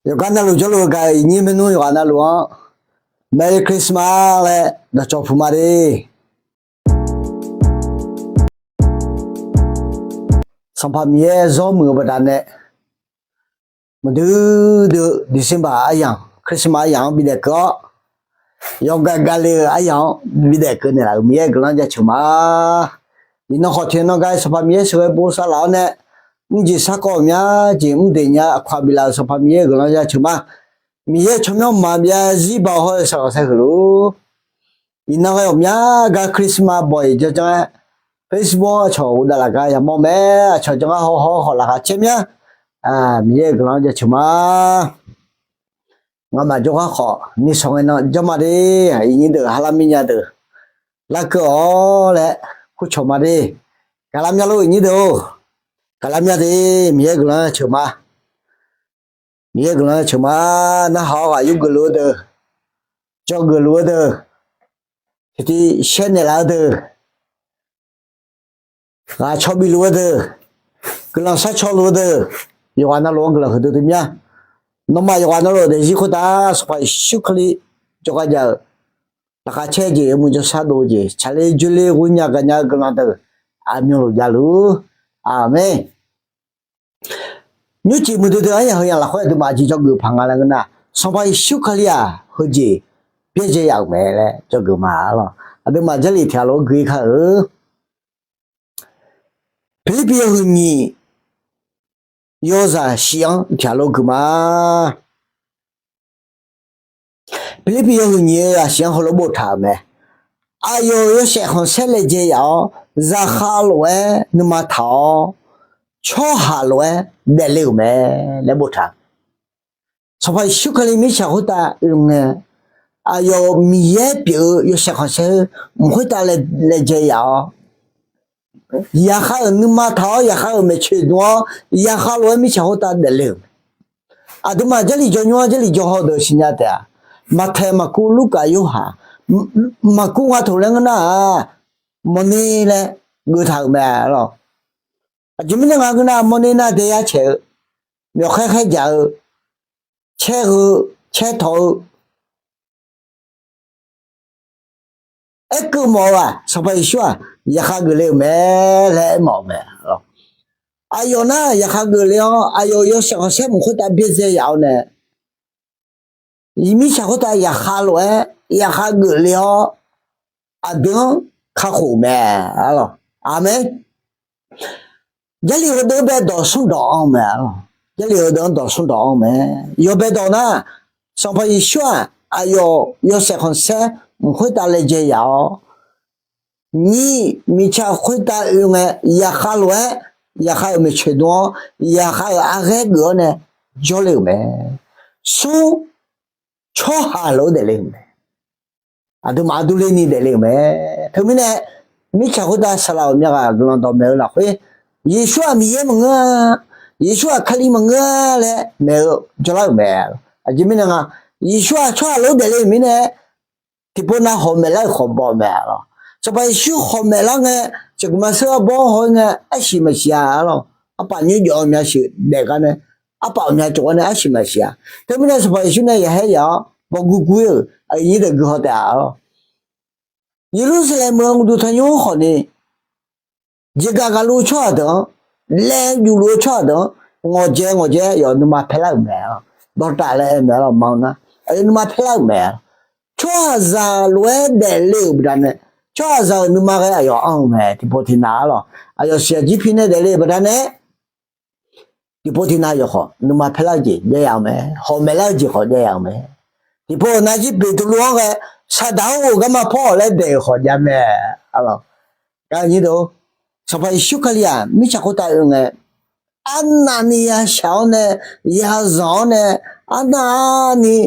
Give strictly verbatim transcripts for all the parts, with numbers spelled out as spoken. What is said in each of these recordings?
Yawqgar navluf jawrluf-eu gaq-euq iqnyir maernmr yawqghaq navluf-anr Merry Christmas laer dawqcawq puq ma de. Sanqpaq Miqyaer zawr muiq-eu baqdanae, maqdui dui-eu December aryamq, Christmas aryamq-anr bidaef keuv-awr, yawqgaq gaq le-euq aryamq-anr bidaef keuv naeqlaf-euq Miqyaer-euq guiqlanq jaceuq ma. Iqnan khawf tiqnan gar Sanqpaq Miqyaer sheuqghae bosav laf-awr nae, mrjeq sarkawv-euq mya jeq mr daeq nya aqkawq-aq biflaf-euq Sanqpaq Miqyaer-euq guiqlanq jaceuq ma. Miqyaer tsawrmyanr maqbyav zir ba-eu hawr-eu shaqghanq saer heulof-or, iqnan ghae ghawqmya gar Christmas bawq-iq janrjanr-aer, Facebook-anr aqcawq ghofdav laf gar yamawr mae. Aqcawq janr gar hawhaw khawf laqkhaq caer mya. Miqyaer-euq guiqlanq-anr jaceuq ma. Ngamaf jawrgar khawf ni shawq ngae nan janr ma de. Iqnyir deuq ha lar mir nya deuq larkeuv-awr laer kurcawq ma de. Gaqlar mya lor iqnyir deuq-or, gaqlar mya de. Miqyaer guiqlanq jaceuq ma. Miqyaer guiqlanq jaceuq ma. Narhaq-awr ghaq yurgeuf luf-eu deuq, dzawgeuf luf-eu deuq, tiqtiv shaer naeqlaf-eu deuq, ghaq caw bif luf-eu deuq, guiqlanq sharcaw luf-eu deuq, yawqghaq navluf-anr guiqlanq huiqdui dui mya. Nawmaf yawqghaq navluf daefzir khoertav Sanqpaq Yeqsur Kali jawrgar jav-euq laqkhaq caer-eu jeq, yawmuiq jawrshar dov-eu jeq, tsaqler dzoerler ghoer nya gaqnya-eu guiqlanq deuq aqmyanluf javluf-ur. Aqmeq. Nymrcif muiqdui dui-eu aryamq heu yamq lafkhoer aqduimaf aqjeq dzawgeuf paq nga laer ngeur nar, Sanqpaq Yeqsur Kali-aq heujeq byaerdzae yaf-euq mae laer dzawgeuf ma lawq. Aqduimaf Jarlif tiq ghaq lof-aer gui kar-eu Pirlirpiv yawhuiq nyiq yawzaq shif-anr tiq ghaq lof-aer gui ma. Pirlirpiv yawhuiq nyiq-eu aqsiq-anr heulof-aer boftaq-euq mae. Aqyawf-euq yawshaef khanqsaer laejae yaf-awr, zaqkhav lof-aer nuima taq-awr, tsawrhaq lof-aer daefle-euq mae laer boftaq-eu. Sanqpaq Yeqsur Kali mirtsaq khoertav oe ngae, aqyawf-euq Miqyaer pyeuf-eu yawshaef khanqsaer mq khoertav laejae yaf-awr, yaqkhav-euq nuima taq-awr, yaqkhav-euq maeqtsoeq dm-awr, yaqkhav lof-aer mirtsaq khoertav daefle-euq mae. Aqduimaf Jarlif jaw nymr-anr Jarlif jaw haw deuq siqnya taef-a. Maqtaeq, Maqkuv, Lurkaf, Yorhaq, Maqkuv nga toq laer ngeur nar-aq, mawrner laer geuftaq-euq mae lawq. Aqjeq mirnae nga ngeur nar, mawrner nar daeyar caeq-eu, myawqkhaer khaer jaq-eu, caer heu, caer tawq-eu, aerkeuv mawf-eu-aq, Sanqpaq Yeqsur-aq yaqkhav geufle-euq mae laer aermawf-eu mae. Aqyawf nar yaqkhav geufle-awr, aqyawf-euq yawshaef khanqsaer mq khoertav byaerdzae yaf-awr nae, mirtsaq khoertav yaqkhav lof-aer yaqkhav geufle-awr, aqdui-anr kakhof-euq mae. Aqmeq. Jarlif heudeuq-anr bae dawq smr dawq anr-eu mae. Jarlif heudeuq-anr dawq smr dawq anr-eu mae. Yawbae dawq nar, Sanqpaq Yeqsur-aq aqyawf yawshaef khanqsaer mq khoertav laejae yaf-awr, nyiq mirtsaq khoertav oe ngae, yaqkhav lof-aer, yaqkhav-euq maeqtsoeq dm-awr, yaqkhav-euq arghaer geuf-awr nae jawrle-euq mae. Smr, tsawrhaq lof-aer daefle-euq mae. Aqduimaf aqdurler ni daefle-euq mae. Teumirnae, mirtsaq khoertav saqlaq-euq myav ghaq guiqlanq dawqmaeq-eu lafkhoer, Yeqsur-aq Miqyaer maqngeur-a, Yeqsur-aq Kali maqngeur-a laer maeq-eu jawrlar-euq mae. Aqjeq mirnae nga, Yeqsur-aq tsawrhaq lof-aer daefle-euq mirnae, tiqpov nav hawq maeqlar-euq khawf baw-eu mae lawq. Sanqpaq Yeqsur hawq maeqlar ngae, tiqkawqma seur arbawr haw-ir ngae, arsiq maqsiq-a lawq. Arpaf nymr jawf-eu mya siq daef gar nae, arpaf ghawqmya cawv gar nae arsiq maqsiq-a. Teumirnae Sanqpaq Yeqsur nae yaqhaer yaf-awr bawguv guv-ir-euq aqyuif nyir deuq guihaw taef-a lawq. Yeqlursaqlaeq meuq-eu uqduq tanqnymr-anr khawf ni, jeqgaq gaqluf-eu tsawrhaq deuq-anr, laev jufluf-eu tsawrhaq deuq-anr, ngawqjae ngawqjae yawf nuima paerlar-euq mae. Dawqtaf laer aer mae lawq, ma nar, aqyawf nuima paerlar-euq mae. Tsawrhaqzaq lof-aer daefle-euq baqdanae, tsawrhaqzaq-euq nuima ghae aqyawf anr-eu mae. Tiqpov tiqnav-a lawq, aqyawf siqyaq jir pi nae daefle-euq baqdanae, tiqpov tiqnav yawqkhawf nuima paerlar-eu jeq jav yaf-eu mae. Hawq maeqlar-eu jeq khawf jav yaf-eu mae. Tiqpov-euq nar jir Beqtuvluv-anr ghae, Saqdaq-anr ghof garma pawr-awq laer daef-euq khawf jav mae. Aqnyir deuq, Sanqpaq Yeqsur Kali-aq mirtsaq khoertav oe ngae, arnavni yashaq-awr nae, yazanq-awr nae, arnavni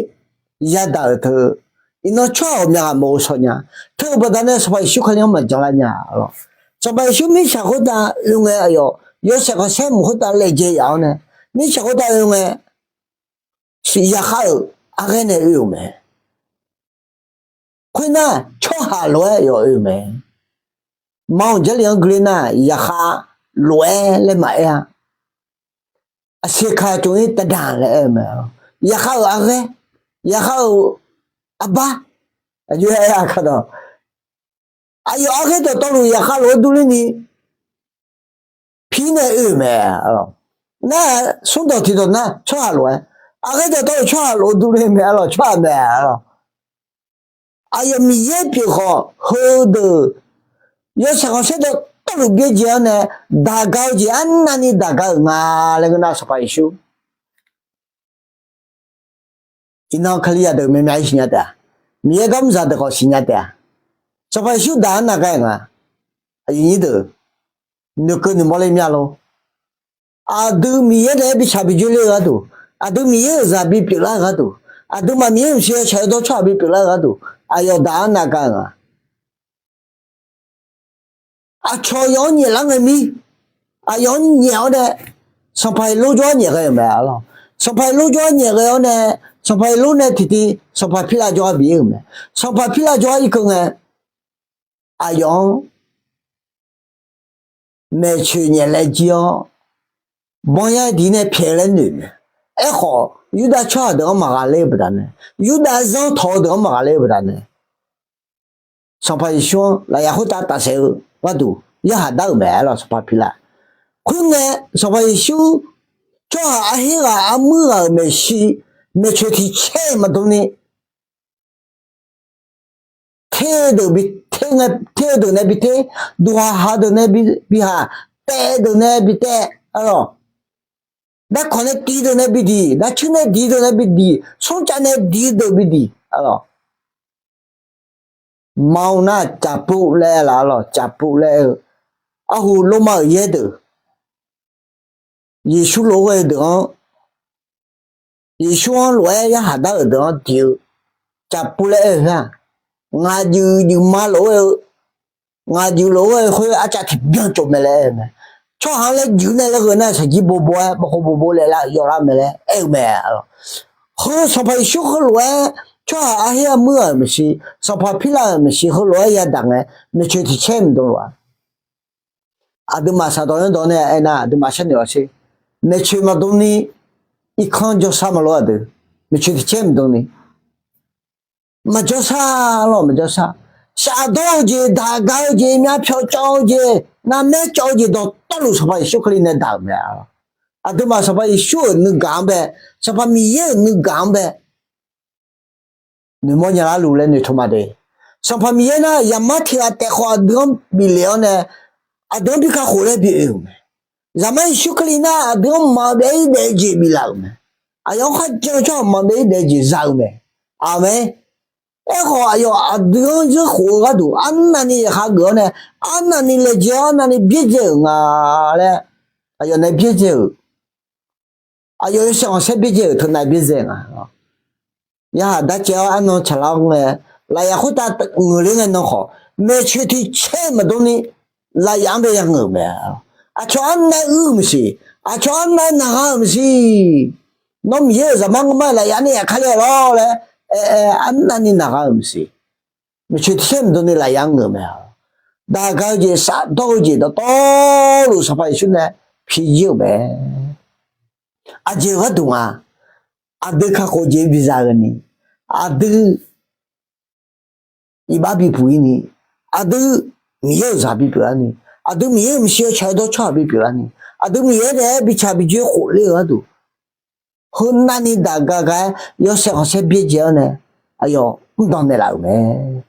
yadaq-euq teu, iqnan tsawrhaq ghawqmya ghaq maqghovshaw nya. Teu-euq baqdanae Sanqpaq Yeqsur Kali-anr maqjan lar nya lawq. Sanqpaq Yeqsur mirtsaq khoertav oe ngae aqyawf yawshaef khanqsaer mq khoertav laejae yaf-awr nae, mirtsaq khoertav oe ngae, siq yaqkhav-euq arghaer nae oe-euq mae. Khoernar, tsawrhaq lof-aer yawf oe-eu mae. Manq Jarlif-anr gui ler nar, yaqkhav lof-aer laer maqaer-a. Aqsiq kaq cov-ir taqdaq laer aer-eu mae. yaqkhav-euq arghaer, yaqkhav-euq arbar, aqjox-aer aqkaq dawq, aqyawf arghaer dawqtawvluf yaqkhav lof-aer durler ni pirnae oe-euq mae. Nar-aq, smrdawq tiqdawq nar tsawrhaq lof-aer, arghaer dawqtawvluf tsawrhaq lof-aer durler mae arlawq, tsawrhaq mae arlawq. Aqyawf Miqyaer pyeuf khawf heudeuq yawshaef khanqsaer dawqtawvluf byaerdzae-awr nae daqga-eu jeq arnavni daqga-euq nga laer ngeur nar, Sanqpaq Yeqsur iqnan Kalizaq deuq myav myav-ir siqnya taef-a. Miqyaer garmr zaqdeuq khawf siqnya taef-a. Sanqpaq Yeqsur daq-anr navgar-euq nga. Aqyuif nyir deuq, noeqkeuv noeqmawr ler mya lor. Aqdui Miqyaer naeq-aer bitsaq bidzoer ler-eu gharduq, aqdui Miqyaer-euq zaq bipyeuf lar-eu gharduq, aqduimaf Miqyaer-euq shir-eu shaq-eu dawr tsawrhaq bipyeuf lar-eu gharduq, aqyawf daq-anr navgar-euq nga. Aqcawq yawf-anr nyaeflar ngae mir, aqyawf-anr nyaef-awr nae Sanqpaq Heqlor jawr-anr nyaef ghae-euq mae arlawq. Sanqpaq Heqlor jawr-anr nyaef ghae-awr nae, Sanqpaq Heqlor nae tiqtiv Sanqpaq Pirlav jawr-anr bi-ir-euq mae. Sanqpaq Pirlav jawr-anr irkeuv ngae, aqyawf-anr maeqtsoeq nyaef laev jir-awr, bawnyar diq nae pyaeq-eu laer noeq mae. Aerkhawf, Yurdav tsawrhaq deuq-anr maqgha ler-eu baqdanae, Yurdav zanr tawq-eu deuq-anr maqgha ler-eu baqdanae, Sanqpaq Yeqsur-anr lafyaq khoertav tafsaef-eu gharduq yarhaq dar-euq mae arlawq, Sanqpaq Pirlav. Khoerngae, Sanqpaq Yeqsur tsawrhaq arher ghaq armuir ghaq-euq maeqshi, maeqtsoeq tiq caer-iq maqdm ni, ter-eu deuq bi ter ngae, ter-eu deuq nae bi ter, duqhaq haq-eu deuq nae bi haq, taef-eu deuq nae bi taef arlawq. Darkawq nae diq deuq nae bi diq, darcuir nae diq deuq nae bi diq, smrcav nae diq deuq bi diq arlawq. Maqanr nar caqpov laer laf arlawq, caqpov laer aer-eu, arhu Lormav-euq yaer deuq, Yeqsur lof-aer ghae-eu deuq-anr, Yeqsur-anr lof-aer yarhaq dar-euq deuq-anr diq-eu, caqpov laer aer-eu khoer-aq, ngaq juif juif ma lof-aer ghae-eu, ngaq juif lof-aer ghae-eu khoer arcav tiqbyan tsov mae laer aer-eu mae. Tsawrhaq-anr laer juif nae laer gheu nar, shaqjir bobo-aer maqkhov bobo laev lar-euq yawlar mae laer aer-eu mae. Heu Sanqpaq Yeqsur heulof-aer tsawrhaq arher armuir ghaq-euq maeqshi, Sanqpaq Pirlav-euq maeqshi heulof-aer yadaq ngae, maeqtsoeq tiq caer maqdm lof-a. Aqduimaf saqdawq yanrdawq nae aernar, aqduimaf sharnoeq-awq sher. Maeqtsoeq maqdm ni irkanr jawrsar maqlor aqdui, maeqtsoeq tiq caer maqdm ni maqjawrsar lawr, maqjawrsar. Shafdawr-eu jeq, daqga-eu jeq, myavpyawq cawv-eu jeq, navmaer cawv-eu jeq dawqtawvluf Sanqpaq Yeqsur Kali nae daq-euq mae. Aqduimaf Sanqpaq Yeqsur-euq nuigaq-anr bae, Sanqpaq Miqyaer-euq nuigaq-anr bae noeqmawr nya larluf laer noeqtmq ma de. Sanqpaq Miqyaer nar, zaqmar tiq ghaq taef khawf aqdui-anr bif lef-awr nae, aqdui-anr bi kakhof laer bi oe-euq mae. Zaqmar Yeqsur Kali nar, aqdui-anr maqbyav-ir daef-eu jeq biflaf-euq mae. Aqyawf-anr kharjan-eu tsawrhaq maqbyav-ir daef-eu jeq za-eu mae. Aqmeq. Aerkhawf, aqyawf aqdui-anr zeur khof-eu gharduq arnavni yaqkhav geuf-awr nae, arnavni laejae-awr arnavni byaerdzae-euq nga laer, aqyawf nae byaerdzae-euq, aqyawf yawshaef khanqsaer byaerdzae-euq teunav byaerdzae nga. Yarhaq darcaev-awr arnan tsaqlar-awr ngae, lafyaq khoertav ngeuqler ngae nan khawf, maeqtsoeq tiq caer maqdm ni lafyaq-anr bae yangeuq-euq mae. Aqcawq arnav uir-euq maqsiq, aqcawq arnav naqgha-euq maqsiq. Nawr Miqyaer-euq zaqmar ngeur ma-aer lafyaq nae yaf kali-a lawr laer aer-aer arnavni naqgha-euq maqsiq. Maeqtsoeq tiq caer maqdm ni lafyaq-anr ngeuq mae. Daqga-eu jeq, shafdawr-eu jeq dawqtawvluf Sanqpaq Yeqsur nae pijir-euq mae. Aqjeq-eu gharduq nga, aqdui kakhof jeq biza-eu ni, aqdui iqbax bipyeuf-ir ni, aqdui Miqyaer-euq zaq bipyeuf lar ni, aqdui Miqyaer-euq maqshir-eu tsaq-eu dawr tsawrhaq bipyeuf lar ni, aqdui Miqyaer naeq-aer bitsaq bijoer khofler-eu gharduq, heunavni daqga gar-aer yawshaef khanqsaer byaerdzae-awr nae, aqyawf mrdan naeqlaf-euq mae.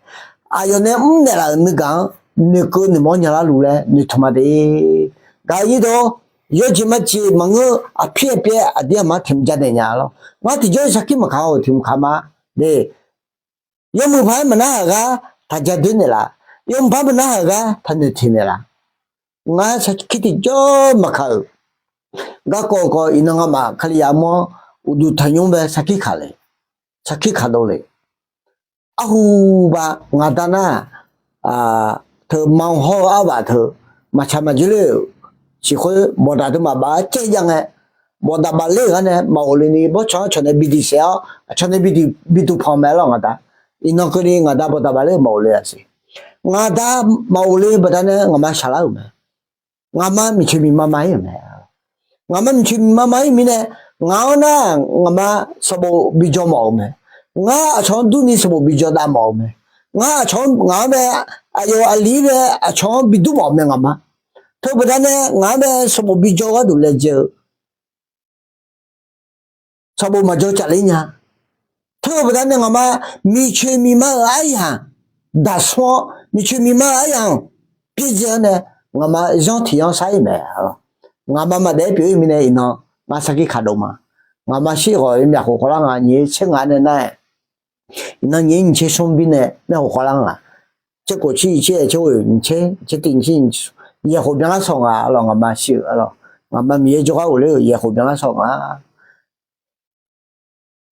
Aqyawf nae mrnaeqlaf-euq nuigaq-anr noeqkeuv noeqmawr nya larluf laer noeqtmq ma de. Gaq-eu nyir deuq-or, yawjeq majeq maqngeur-eu aqpir aqpyaer aqdir aqmar tiq mq janaeq nya lawr. Ngar tiqjawr-iq sarkir maqkaq-euq tiq mq kaq ma de. Yawmuiq paq-aer maqnarhaq gar taq ja doer naeqlaf. Yawmuiq paq-aer maqnarhaq gar taq noeqteq naeqlaf. Ngar sarkir tiqjawr maqkaq-euq garkawv kawv iqnan ngamaf Kalizaq armur-anr uqduq tanqnymr bae sarkir kaq le, sarkir kaq dov le. Arhuba ngaqda nar, teu ma hawr-eu arbaf teu maqtsaq maqdzoer ler-euq siq khoer bawqdaq teumaf baf-aer caev jav ngae, bawqdaq baf ler-euq gar nae maqghofle ni bawrtsanq-anr cawq nae bi diq saef-awr, cawq nae bi diq, bi duq panq mae lawr ngaqda. Iqnan keuvni ngaqda bawqdaq baf ler-euq maqghofle-a siq. Ngaqda maqghofle baqdanae ngaqma shaqlar-euq mae. Ngaqma miqcoeq miqma ma-ir-euq mae. Ngaqma miqcoeq miqma ma-ir mirnae, ngaq-anr nar ngaqma sanqbof bi dzaw mawf-euq mae. Ngar aqcawq-anr durni sanqbof bi dzaw dav mawf-euq mae. Ngar aqcawq-anr, ngaq-anr mae, aqyawf aqli mae, aqcawq-anr bi dur mawf-euq mae ngaqma. Teu-eu baqdanae ngaq-anr mae sanqbof bi dzaw gharduq laejae-eu sanqbof maqdzaw cafler nya. Teu-eu baqdanae ngaqma miqcoeq miqma-euq aryamq daqsmr-awr, miqcoeq miqma-euq aryamq pyaerdzae-awr nae, ngaqma yanr tiq yanr sar-ir mae. Ngaqma maqdaef-aer pyeuf-ir mirnae iqnan ngar sarkir kaqdov ma. Ngaqma shir ghawq-eu myaqkhof khawvlar nga nyiq tser ngaq nae nar-aer, iqnan nyiq tser smr bir nae myavkhof khawvlar nga. Tser khof tser iq tser aer tser ghoe nyiq tser tser tiq nyiq tser nyiq, yaeq khof byanlar saw nga arlawq. Ngaqma shir-euq arlawq, ngaqma Miqyaer jawrgar ghofler-euq yaeq khof byanlar saw nga.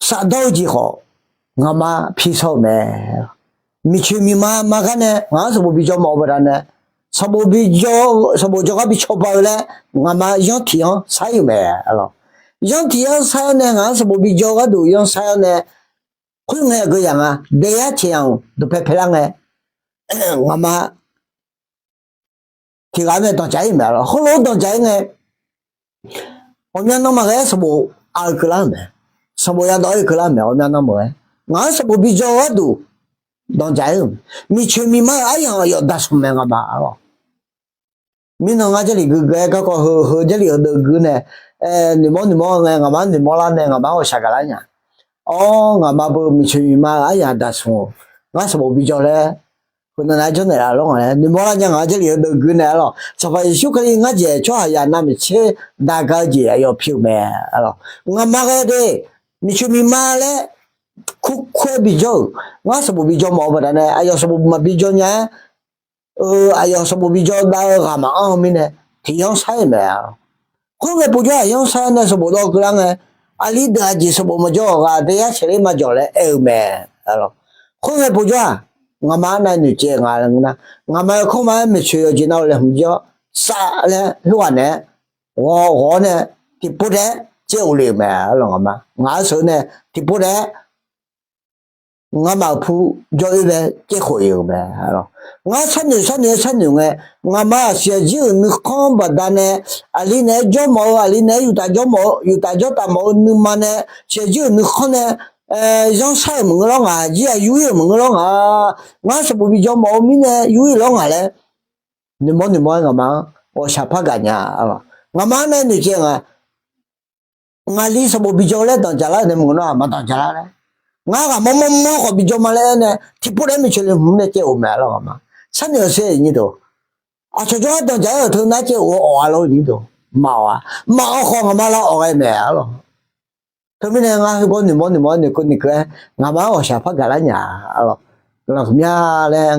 Safdawr-eu jeq khawf, ngaqma pi saw-euq mae. Miqcoeq miqma ma gar nae ngaq-anr sanqbof bi dzaw mawf-eu baqdanae, sanqbof bi dzaw, sanqbof jawrgar bi cawba-eu laer ngaqma yanr tiq yanr sar-ir-euq mae arlawq. Yanr tiq yanr sar-awr nae ngaq-anr sanqbof bi dzaw gharduq yanr sar-awr nae, khoerngae aqgeu yaq nga, daeyar caeq-anr dawqpae paelar ngae, ngaqma tiq ghaq mae danqdzaq-ir-euq mae arlawq. Heulof-aer danqdzaq-ir ngae, ghawqmya nan maqghae-aer sanqbof aq-eu keuvlar-euq mae. Sanqbof yadawv-aer keuvlar-euq mae, ghawqmya nan maqghae. Ngaq-anr sanqbof bi dzaw gharduq danqdzaq-ir-euq mae. Miqcoeq miqma-euq aryamq aqyawf daqsmr mae ngaqma arlawq. Mirnan ngar Jarlif gui gui-aer garkawv heu heu Jarlif heudeuq gui nae, noeqmawr noeqmawr ngae ngaqma-anr noeqmawr lar nae ngaqma-anr ghawqshaq gaqlar nya. Awr, ngaqma beu miqcoeq miqma-euq aryamq daqsmr-euq ngar sanqbof bi dzaw laer, heunav nav-aer jawrnaeq laf lawr nga laer noeqmawr lar nya. Ngaq Jarlif heudeuq gui nae arlawq, Sanqpaq Yeqsur Kali ngar dzaeq tsawrhaq yaq navmaqtser daq ga-eu jeq aqyawf pi-euq mae arlawq. Ngaqma ghae de, miqcoeq miqma laer kurkur-aer bijawr-euq, ngar sanqbof bi dzaw mawf-eu baqdanae aqyawf sanqbof maqbi dzaw nya-aer, eu, aqyawf sanqbof bi dzaw dav-eu ghaq maqanr-eu mirnae tiq yanr sar-ir-euq mae. Khoerngae povjawr-aq, yanr sar-awr nae sanqbof dawv keuvlar ngae, aqli deuq aqjeq sanqbof maqdzaw-awq ghaq daeyar caeq ler maqjawq laer aer-eu mae. Khoerngae povjawr-aq, ngaqma arnav noeqcaev nga laer ngeur nar, ngaqma-eu kanrma-aer maeqtsoeq yawqjeq nav-eu laeqhmq jir-awr, saf laer khoerghaq naeq-aer ghawq ghawq-awr nae tiqpov taef-aer caev of le-euq mae arlawq. Ngaqma ngaq-anr sheuq-eu nae tiqpov taef-aer ngaqma-euq pu jawr-oer bae caev khof-ir-euq mae. Ngar sharnoeq sharnoeq-aer sharnoeq ngae, ngaqma-aq siqyaq jir-euq nuikhanr baqdanae, aqli naeq-aer jawrmawf-eu, aqli naeq-aer yuf taf jawrmawf-eu, yuf taf jawr taf mawf-eu nuima nae, siqyaq jir-euq nuikhanr nae zanrshar-euq maqngeur lawr ngaq, jir-aq yur-ir-euq maqngeur lawr ngaq, ngar sanqbof bi jawr mawf-eu mirnae yur-ir lawr ngaq laer noeqmawr noeqmawr-aer ngaqma-anr ghawqshaq par gaq nya. Ngaqma-anr nae noeqcaev nga, ngaqli sanqbof bi dzaw laer danqdzaq lar-euq nae maqngeur nar-aq maqdanqdzaq lar laer, ngar ghaq mawrmawr mawr khawf bi dzaw ma laer aer nae tiqpov taef-aer maeqtsoeq le hmq nae caev of mae arlawq. Ngaqma sharnoeq-awr sher-eu nyir deuq, aqcawq jawrgar danqdzaq-aer-euq teu nar caev of-awq arlawq nyir deuq, maqawq-a. Maqawq khawf ngaqma lavawq ghae mae arlawq. Teumirnae ngar heugawr noeqmawr noeqmawr noeqkeuv noeqkeuv-aer ngaqma-anr ghawqshaq par gaqlar nya arlawq. Guiqlanq huiqmya laer,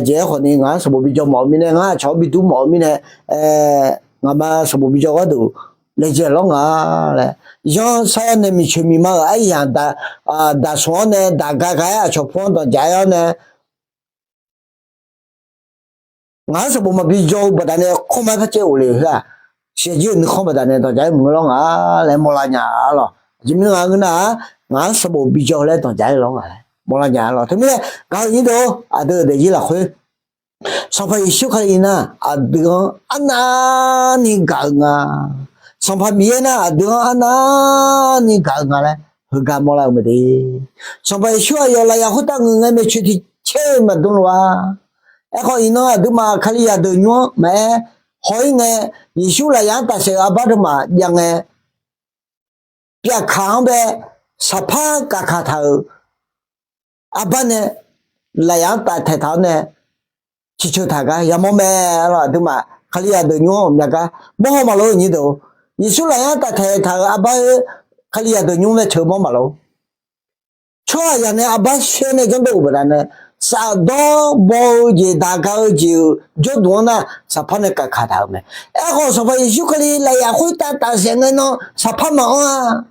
jeq-aer khawfni ngaq-anr sanqbof bi dzaw mawf-eu mirnae, ngar aqcawq-anr bi dur mawf-eu mirnae, ngaqma sanqbof bi dzaw gharduq laejae lawr nga laer, zanrshar-awr nae miqcoeq miqma-euq aryamq daq smq-awr nae daq ga ga-aer aqcawq pu-anr danqdzaq-aer-awr nae, ngaq-anr sanqbof maqbi dzaw-eu baqdanae kanrma-aer par caev of le-euq khoer-aq, siqyaq jir-euq nuikhanr baqdanae danqdzaq-aer maqngeur lawr nga laer mawrlar nya arlawq. Aqjeq mirnae nga ngeur nar-aq, ngaq-anr sanqbof bi dzaw laer danqdzaq-aer lawr nga laer mawrlar nya arlawq. Teumirnae gaq-eu nyir deuq-or, aqdui-euq daefzir lafkhoer Sanqpaq Yeqsur Kali nar aqdui-anr arnavni gaq-eu nga. Sanqpaq Miqyaer nar aqdui-anr arnavni gaq-eu nga laer heugar mawrlar-eu mae de. Sanqpaq Yeqsur aqyawf lafyaq khoertav ngeur ngae maeqtsoeq tiq caer-eu maqdmr luf-a. Aerkhawf iqnan aqduimaf Kalizaq deuq nymr-anr maqaer haw-ir ngae, Yeqsur lafyaq-anr tafsaef-euq arbar teumaf jav ngae, pyavkaq-anr bae saqpar kavkaq taq-euq arbar nae lafyaq-anr taftaeq taq-awr nae ciqceuq taq gar yamawr mae. Aqduimaf Kalizaq deuq nymr-anr ghawqmya gar mawr haw maqlor-eu nyir deuq, Yeqsur lafyaq-anr taftaeq taq-euq arbar-oer Kalizaq deuq nymr mae ceuq mawr maqlor. Tsawrhaqzaq nae arbar saer nae janrdov-euq baqdanae, safdawr baw-eu jeq daq ga-eu jeq-euq jawrduq-anr nar saqpar nae kavkaq taq-euq mae. Aerkhawf Sanqpaq Yeqsur Kali lafyaq khoertav tafsaef ngae nan saqpar maqanr-a.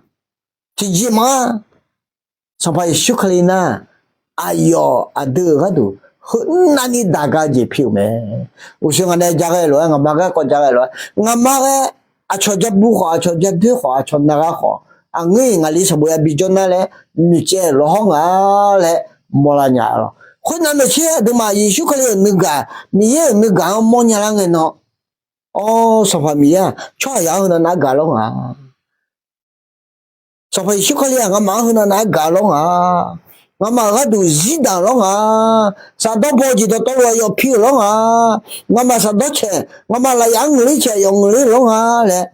Tiqjeq maqanr-a. Sanqpaq Yeqsur Kali nar aqyawf aqdui-euq gharduq heunavni daq ga-eu jeq pi-euq mae. Uqshoe ngaq nae ja ghae lof-aer, ngaqma garkawv ja ghae lof-aer, ngaqma ghae aqcawq ja bu khawf, aqcawq ja doer khawf, aqcawq naq gha khawf, aqngeur-iq ngaqli sanqbof yabi jawr nar laer noeqtsaev lawr hawr nga laer mawrlar nya lawq. Khoernav maeqtser aqduimaf Yeqsur Kali-euq nuigaq, Miqyaer-euq nuigaq-anr mawrnya lar ngae nan Awr, Sanqpaq Miqyaer-aq, tsawrhaqzaq-anr heunav nav-aer gaq lawr nga. Sanqpaq Yeqsur Kali-aq, ngamaf-anr heunav nav-aer gaq lawr nga. Ngamaf-euq gharduq zirdanq lawr nga. Shafdawr baw-eu jeq dawqtawvluf aqyawf pi-euq lawr nga. Ngamaf shafdawr caeq, ngamaf lafyaf-anr ngeuqler caeq aqyawf ngeuqler lawr nga laer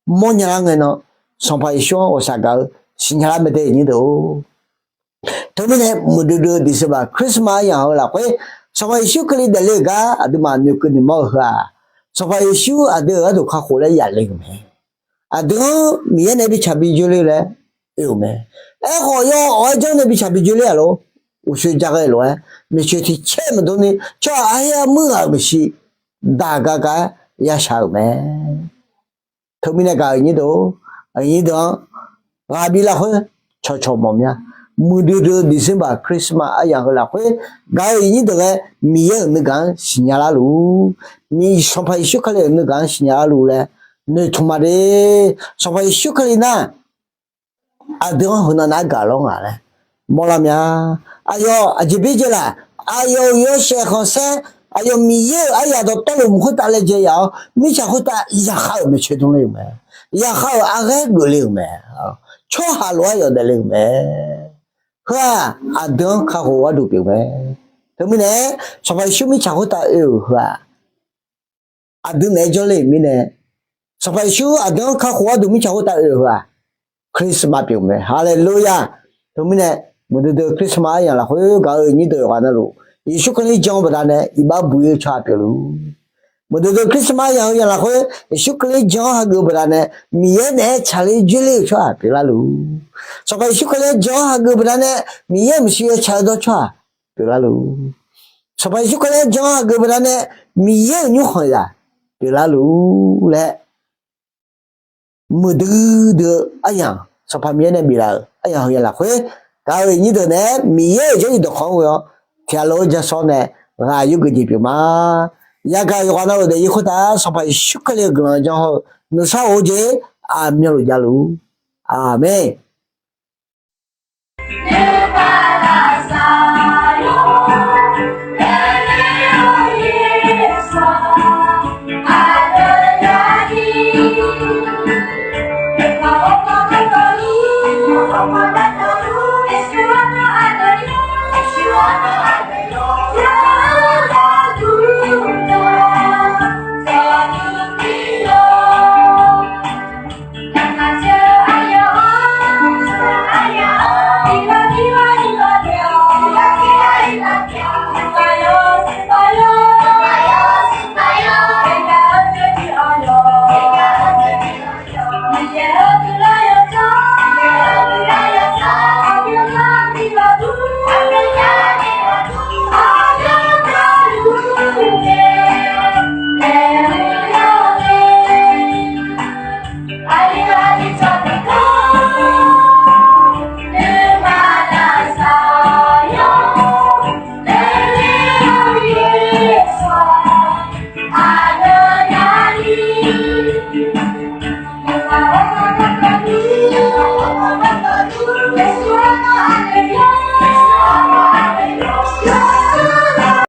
mawrnya lar ngae nan, Sanqpaq Yeqsur-anr ghawqshaq gaq-eu siqnya lar mae de, nyir deuq-or. Teumirnae muiqdui dui-eu December Christmas aryamq heu lafkhoer, Sanqpaq Yeqsur Kali daefle-euq gar aqduimaf noeqkeuv noeqmawr-eu heu-aq, Sanqpaq Yeqsur aqdui-euq gharduq kakhof laer yaf le-euq mae. Aqdui-anr Miqyaer nae bi tsaq bi dzoerler laer oe-euq mae. Aerkhawf yawawq-aer janr nae bi tsaq bi dzoerler-aq lor, uqshoe ja ghae lof-aer maeqtsoeq tiq caer maqdurni tsawrhaq arher armuir ghaq-euq maeqshi daq gaq gaq-aer yashaq-euq mae. Teumirnae gaq-euq nyir deuq-or, aqnyir deuq-anr ghaq bif lafkhoer cawqcawq mawf mya. Muiqdui dui-eu December Christmas aryamq heu lafkhoer gaq-euq aqnyir deuq ghae Miqyaer-euq nuigaq-anr siqnya larluf, Sanqpaq Yeqsur Kali-euq nuigaq-anr siqnya larluf laer noeqtmq ma de. Sanqpaq Yeqsur Kali nar aqdui-anr heunav nav-aer gaq lawr nga laer mawrlar mya. Aqyawf aqjeq byaerdzae laf? Aqyawf-euq yawshaef khanqsaer, aqyawf Miqyaer-euq aryaq dawqtawvluf mq khoertav laejae yaf-awr, mirtsaq khoertav yaqkhav-euq maeqtsoeq dmr le-euq mae. Yaqkhav-euq arghaer geuf le-euq mae. Tsawrhaq lof-aer yawdaef le-euq mae. Heu-aq, aqdui-anr kakhof gharduq pyeuf mae. Teumirnae, Sanqpaq Yeqsur mirtsaq khoertav oe-euq heu-aq, aqdui naeq-aer jawrle-euq mirnae, Sanqpaq Yeqsur aqdui-anr kakhof gharduq mirtsaq khoertav oe-euq heu-aq, Christmas pyeuf mae. Haleluya! Teumirnae, muiqdui dui-eu Christmas aryamq lafkhoer gaq-euq nyir deuq yawqghaq navluf, Yeqsur Kali jan-eu baqdanae iqbax buq-ir-eu tsawrhaq pyeufluf. Muiqdui dui-eu Christmas aryamq heu yamq lafkhoer Yeqsur Kali jan-anr hageuf-eu baqdanae Miqyaer naeq-aer tsaqler dzoerler-eu tsawrhaq pyeuflar luf. Sanqpaq Yeqsur Kali-anr jan-anr hageuf-eu baqdanae Miqyaer-euq maeqshi yawtsaq-eu dawr tsawrhaq pyeuflar luf. Sanqpaq Yeqsur Kali-anr jan-anr hageuf-eu baqdanae Miqyaer-euq nymrkhanq zaq pyeuflar luf laer, muiqdui dui-eu aryamq, Sanqpaq Miqyaer nae biflaf-euq aryamq heu yamq lafkhoer gaq-euq nyir deuq naeq-aer Miqyaer-euq jarlif dawqkawq-anr ghoe-awr tiqghaq lof-aer ja sawr nae ghaq yurgeuf jeq pyeuf ma. Yagaq yawqghaq navluf daefzir khoertav Sanqpaq Yeqsur Kali-euq guiqlanq jan haw-eu nuisar of-eu jeq aqmyanluf javluf. Aqmeq.